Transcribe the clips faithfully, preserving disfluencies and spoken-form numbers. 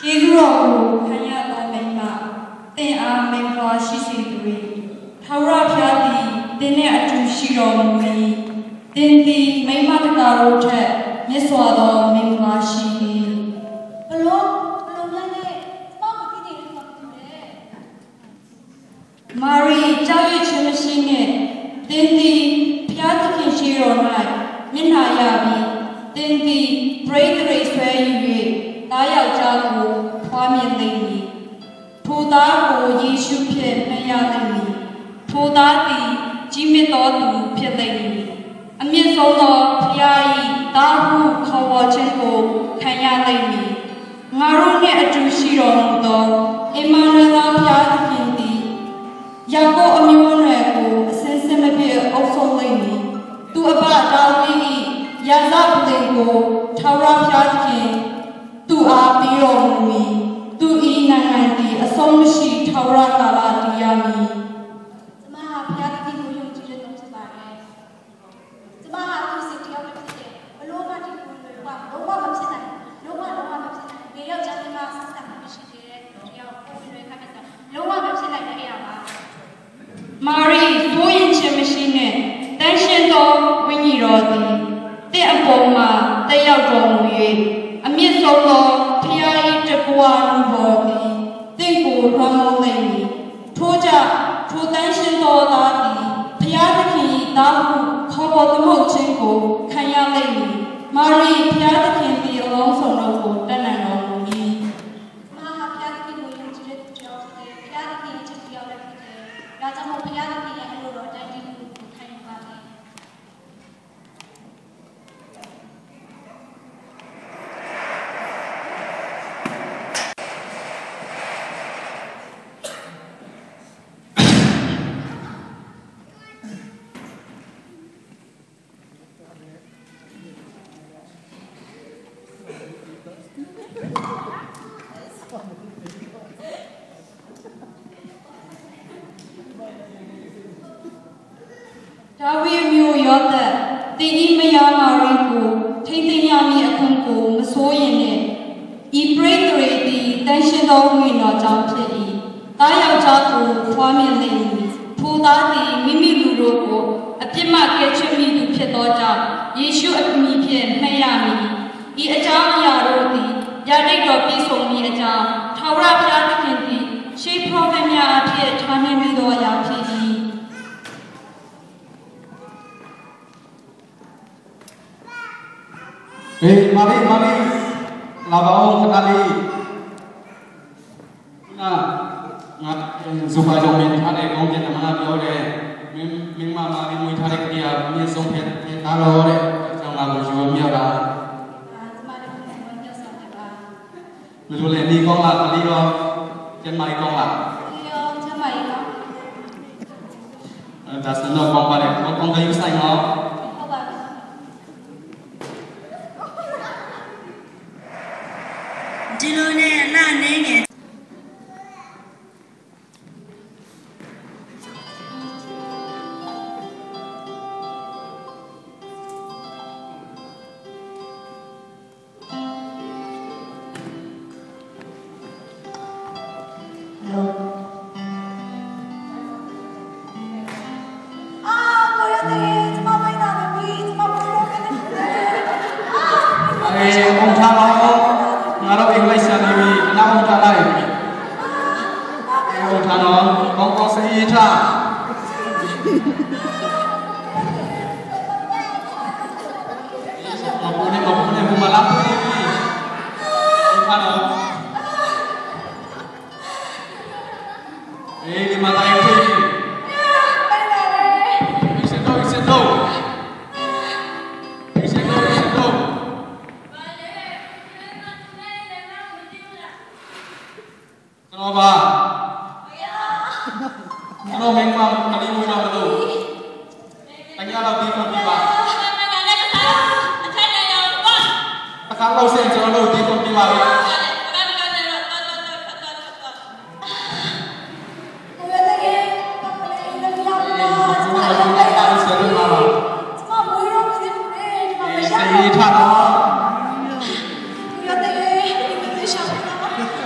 ကျေးဇူးတော်ကိုခံရသောမိန်းမ၊ သင့်အားမင်္ဂလာရှိစေတက့။ ထာဝရဘုရားသည်သင်နှင့်အတူရှိတော်မူမည်။ သင်သည်မိန်းမတကာတို့ထက်မြတ်စွာသောမင်္ဂလာရှိ၏။ ဘယ်လို၊ ဘယ်လိုများလဲ။ ကျမကိုသိနေတယ်ဆိုတာ ဘယ်သူလဲ။ မာရိ၊ ကြောက်ရွံ့ခြင်းမရှိနှင့်။ သင်သည်ဘုရားသခင်ရှေ့တော်၌မျက်နှာရပြီ။ သင်သည်ပဋိသန္ဓေဆွဲယူ၍ သားယောက်ျားကိုဖွားမြင်လိမ့်မည်။ ထိုသားကိုယေရှုဖြင့်မှည့်ရလိမ့်မည်။ ထိုသားသည်ကြီးမြတ်သောသူဖြစ်လိမ့်မည်။ အမြင့်ဆုံးသောဘုရား၏သားဟုခေါ်ဝေါ်ခြင်းကိုခံရလိမ့်မည်။ ငါတို့နှင့်အတူရှိတော်မူသောဧမာနွဲလ်ဘုရားသခင်သည် ယာကုပ်အမျိုးအနွယ်ကိုအစဉ်အဆက်မပြတ်အုပ်စိုးလိမ့်မည်။ သူ့အဘဒါဝိဒ်၏ရာဇပလ္လင်ကိုထာဝရဘုရားသခင်သူ့အားပေးတော်မူမည်။ သူ့၏နိုင်ငံသည်အဆုံးမရှိထာဝရကာလတည်ရမည်။ ကျမဟာဘုရားသခင်ကိုယုံကြည်တဲ့သူဖြစ်ပါတယ်။ ကျမဟာသူ့စိတ်တယောက်ပဲဖြစ်တယ်။ ဘယ်လိုမှဒီလိုလွယ်လွယ် လုံးဝမဖြစ်နိုင်ဘူး။ လုံးဝ၊ လုံးဝမဖြစ်နိုင်ဘူး။ ဘယ်ယောက်ျားမိန်းမဆက်ဆံမှုမရှိသေးတဲ့သူတယောက်ကိုလွယ်ခါဖြစ်တာ လုံးဝမဖြစ်နိုင်တဲ့အရာပါ။ မာရိ၊ စိုးရိမ်ခြင်းမရှိနှင့်။ သန့်ရှင်းသောဝိညာဉ်တော်သည်သင့်အပေါ်မှာသက်ရောက်တော်မူ၍ အမြင့်ဆုံးသောဘုရား၏တကွာနူဘော်သည်သင့်ကိုလွှမ်းမိုးလိမ့်မည်။ ထို့ကြောင့်ထိုသန့်ရှင်းသောသားသည်ဘုရားသခင်၏သားဟုခေါ်ဝေါ်သမုတ်ခြင်းကိုခံရလိမ့်မည်။ မာရိ၊ ဘုရားသခင်သည်အလုံးစုံတို့ကိုတတ်နိုင်တော်မူမည်။ ကျမဟာဘုရားသခင်ကိုယုံကြည်တဲ့သူတစ်ယောက်ဖြစ်တယ်။ ဘုရားသခင်ရဲ့ချစ်သူတစ်ယောက်လည်းဖြစ်တယ်။ ဒါကြောင့်မို့ဘုရားသခင်ရဲ့အလိုတော်အတိုင်းဒီလိုကိုခံယူပါမယ်။ ဒါဝိဒ်အမျိုးယောသပ်၊ သင်၏မယားမာရိကိုထိန်းသိမ်းရမည်အခွင့်ကိုမစိုးရိမ်နှင့်။ ဤပဋိသန္ဓေသည်သန့်ရှင်းသောဝိညာဉ်တော်ကြောင့်ဖြစ်၏။ သားယောက်ျားကိုဖွားမြင်လိမ့်မည်။ ထိုသားသည်မိမိလူတို့ကိုအပြစ်မှကယ်ချစ်မည်သူဖြစ်သောကြောင့်ယေရှုအမည်ဖြင့်မှည့်ရမည်။ ဤအကြောင်းအရာတို့သည်ဗျာဒိတ်တော်ပြည့်စုံမည်အကြောင်းထာဝရဘုရားသခင်သည်ရှေးပရောဖက်များအားဖြင့်ထွင်မြင်မိသောအရာဖြစ်၏။ ဟေး၊ မာရိ၊ မာရိ၊ လာပါဦး၊ ခဏလေး။ ခုနကငါ Zoom မှာ ယုံမြင်ထားတဲ့ ကောင်းကင်သမ္မတပြောတယ်။ မင်း၊ မင်းမမာရိမွေးထားတဲ့ကလေးဟာ မြင့်ဆုံးဘုရားသခင်သားတော်တဲ့။ အဲဒါကြောင့် ငါကိုယူလို့မရတာ။ ဘယ်လိုလဲ၊ နေကောင်းလား၊ ကလေးရော၊ ကျန်းမာရေးကောင်းလား။ ကလေးရော၊ ကျန်းမာရေးကောင်း။ အဲ၊ ဒါဆိုတော့ ကောင်းပါတယ်။ ကောင်း၊ ကောင်းကင်ယူဆိုင်နော်။ ဟုတ်ပါပြီ။ ဒီလိုနဲ့အလအနည်းငယ်။ Hello. အာ၊ ကိုယ်ရတဲ့၊ ကျမမိုက်တာပဲ၊ ကျမမိုက်တော့ပဲ။ အေး၊ အုံထားပါဦး။ ငါတို့အိမ်လိုက်ရှာနေပြီ။ ခဏအုံထားလိုက်။ အေး၊ အုံထားနော်။ ကောင်းကောင်း စအေးထား။ မပူနဲ့၊ မပူနဲ့၊ ဟိုမှာ လာပူနေပြီ။ အုံထားနော်။ အေး၊ ဒီမှာ လာရင်တွေ့ပြီ။ အိမ်ရှင်တို့၊ အိမ်ရှင်တို့၊ အိမ်ရှင်တို့၊ အိမ်ရှင်တို့။ ကျွန်တော်ပါ။ ကျွန်တော်မိန်းမ ကလေးမွေးတော့မလို့။ တညလောက် သီးသွန်ပေးပါ။ တစ်ခါလောက်ဆင် ကျွန်တော်တို့ သီးသွန်ပေးပါလေ။ ကိုယ်ရတဲ့၊ ကျမမွေးတော့ဘူး။ ကျမမွေးတော့ဘူး။ အေး၊ စအေးထားနော်။ ကိုယ်ရတဲ့၊ ကိုယ်ရတဲ့၊ ရှာပါတော့။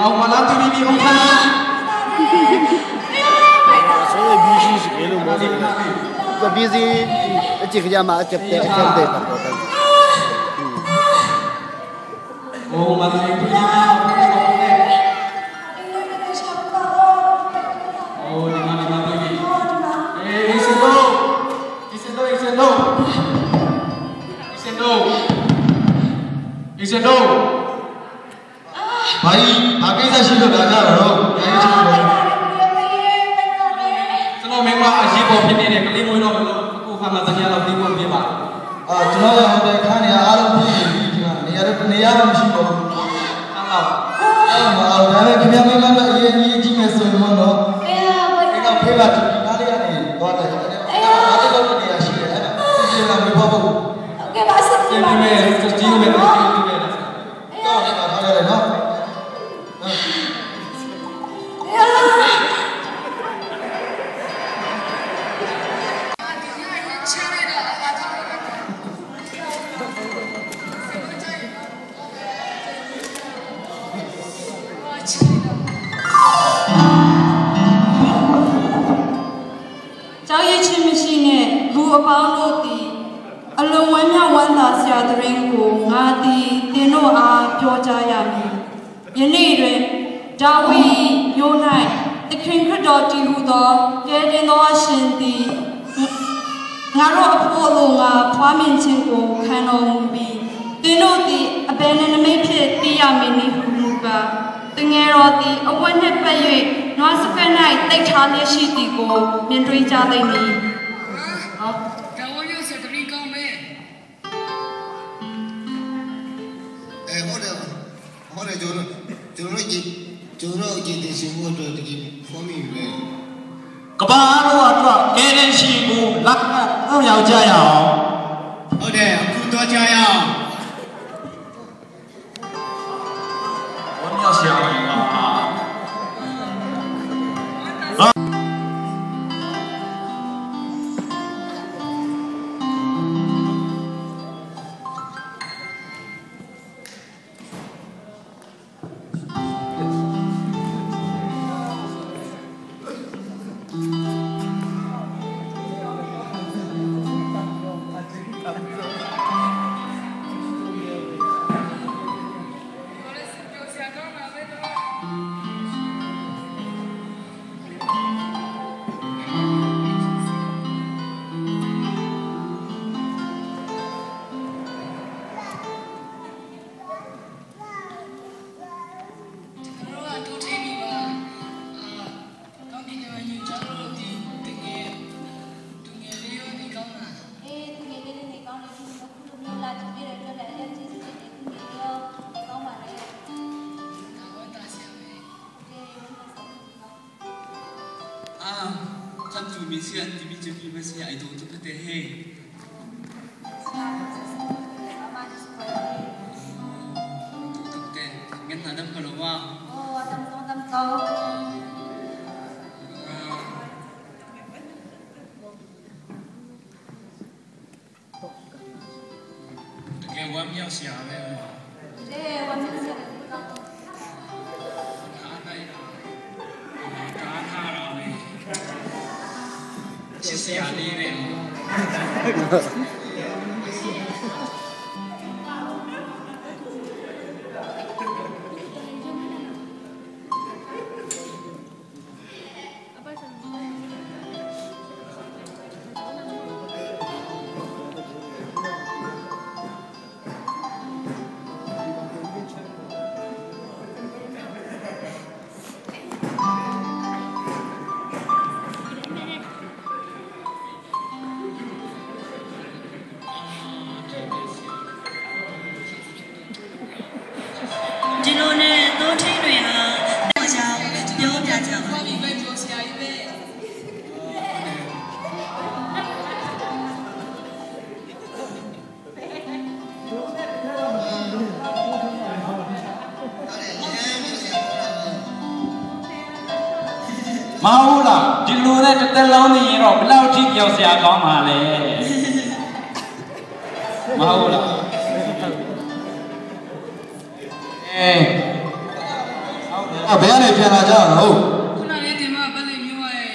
အောင်မလား ပီပီပီ အောင်ခါလား။ ဆိုရင် busy ရှိတယ်လို့ ပြောတယ်။ သူက busy အကြည့်ကြမှာ အကြပ်တဲ့ အကြပ်တဲ့ ပတ်တော့တယ်။ အောင်မလား ပီပီပီ။ အောင်မလား ပီပီပီ။ အေး အီစင်ဒို အီစင်ဒို အီစင်ဒို အီစင်ဒို အီစင်ဒို ဘာကြီး ဘာကိစ္စရှိလို့လာကြတာတော့ ဘယ်လိုရှိလို့လဲ။ ကျွန်တော်မိန်းမအရေးပေါ်ဖြစ်နေတဲ့ ကလေးမွေးတော့မယ်လို့ အခုအခါမှာ သတိရတော့ သတိပေးပါ။ အာ ကျွန်တော်လည်း ဟိုတယ်ခန်းနေရာအားလုံးပြီးပြီ။ ဒီမှာနေရာတော့ နေရာတော့မရှိတော့ဘူး။ အားလုံး အဲ့မှာ ဒါပေမဲ့ ခင်ဗျားမိန်းမအတွက် အရေးကြီးမယ်ဆိုရင်တော့ အဲ့တော့ ဖေးလာချင် ဒီကားလေးကနေ သွားတယ်။ အဲ့ဒါ ဘာလို့လုပ်နေရရှိလဲ။ အဲ့ဒါ ပြင်လာပြီး ပေါ့ပေါ့။ ဟုတ်ကဲ့ပါ ဆက်ကြည့်ပါမယ်။ ဆက်ကြည့်မယ်။ ဆက်ကြည့်မယ်။ တော့ အဲ့ဒါ ထားခဲ့တယ်နော်။ ကျောင်းရစ်ခြင်းမရှိနဲ့ လူအပေါင်းတို့သည် အလွန်ဝမ်းမြောက်ဝမ်းသာစရာသတင်းကို ငါသည် သင်တို့အား ပြောကြားရမည်။ ယနေ့တွင် ဒါဝိဒ်၏မြို့၌ သခင်ခရစ်တော်တည်းဟူသော ကယ်တင်သောအရှင်သည် ငါတို့အဖို့အလိုငှာ ဖွားမြင်ခြင်းကို ခံတော်မူမည်။ သင်တို့သည် အဘယ်နယ်နိမိတ်ဖြင့် သိရမည်နည်းဟူမူကား၊ သူငယ်တော်သည် အဝတ်နှင့်ပတ်၍ နွားစားပွဲ၌ သိပ်ထားလျက်ရှိသည်ကို မြင်တွေ့ကြလိမ့်မည်။ ဒါဝိဒ်ရဲ့သတင်းကောင်းပဲ။ အဲ ဟုတ်တယ်။ ဟုတ်တယ်။ ကျွန်တော်တို့ ကျွန်တော်တို့ရေ ကျွန်တော်တို့ရေတင်ရှင်ဖို့အတွက် တကယ် ဖုန်းမိပြီလေ။ ကမ္ဘာအားလုံးအတွက် ကယ်တင်ရှင်ကို လာရောက်ကြရအောင်။ ဟုတ်တယ်။ အခုသွားကြရအောင်။ ဝမ်းမြောက်စရာပါ။ Hello, အတူထိပ်နေပါ။ အာ ကောင်းကင်ထဲမှာ ညီကျောင်းတို့ဒီ သူငယ် သူငယ်လေးရော နေကောင်းလား။ အေး သူငယ်လေးလည်း နေကောင်းတယ်။ အခုလိုမျိုး လာကြည့်ပေးတဲ့အတွက်လည်း အရမ်းကျေးဇူးတင်တယ်။ သူငယ်လေးရော နေကောင်းပါတယ်။ ဒါဝမ်းသာစရာပဲ။ အေး ဝမ်းသာစရာပဲ။ အာ ခပ်တူမီဆရာ တီမီချေပီမဆရာ အိုက်တို အိုက်တို ပတဲဟဲ အိုက်တို ပတဲ ငါနာဒမ်ကလောဝါ အို အတမ်သော တမ်သော တကယ်ဝမ်းမြောက်စရာပဲကွာ။ တကယ်ဝမ်းမြောက်စရာပဲ။ အားနားတာပဲ။ ချစ်စရာလေးပဲ။ ဒီလိုနဲ့ သိုးထိန်းတွေဟာ ပြောကြကြောင်း ပြောပြကြပါမယ်။ မဟုတ်ဘူးလား။ ဒီလိုနဲ့ တစ်သက်လုံးနေရင်တော့ ဘယ်လောက်ထိ ပျော်စရာကောင်းမှာလဲ။ မဟုတ်ဘူးလား။ အဲ ဘယ်ကနေပြန်လာကြတာလဲ။ ခုနလေးတင်မဘက်လေမျိုးရဲ့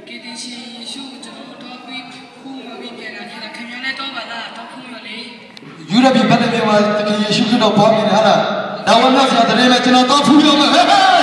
ကယ်တင်ရှင်ယေရှုကိုကျွန်တော်တို့တောပြီးဖူးပြီးပြန်လာခဲ့တာခင်ဗျားလည်းတော့ပါလားတော့ဖူးပါလေ။ ယူဒပြည်ဘက်လေမျိုးမှာသခင်ယေရှုခရစ်တော်ပွားမြင်တယ်ဟာလား။ ဒါဝဲမြောက်ဆရာသတင်းနဲ့ကျွန်တော်တော့ဖူးရောမယ်။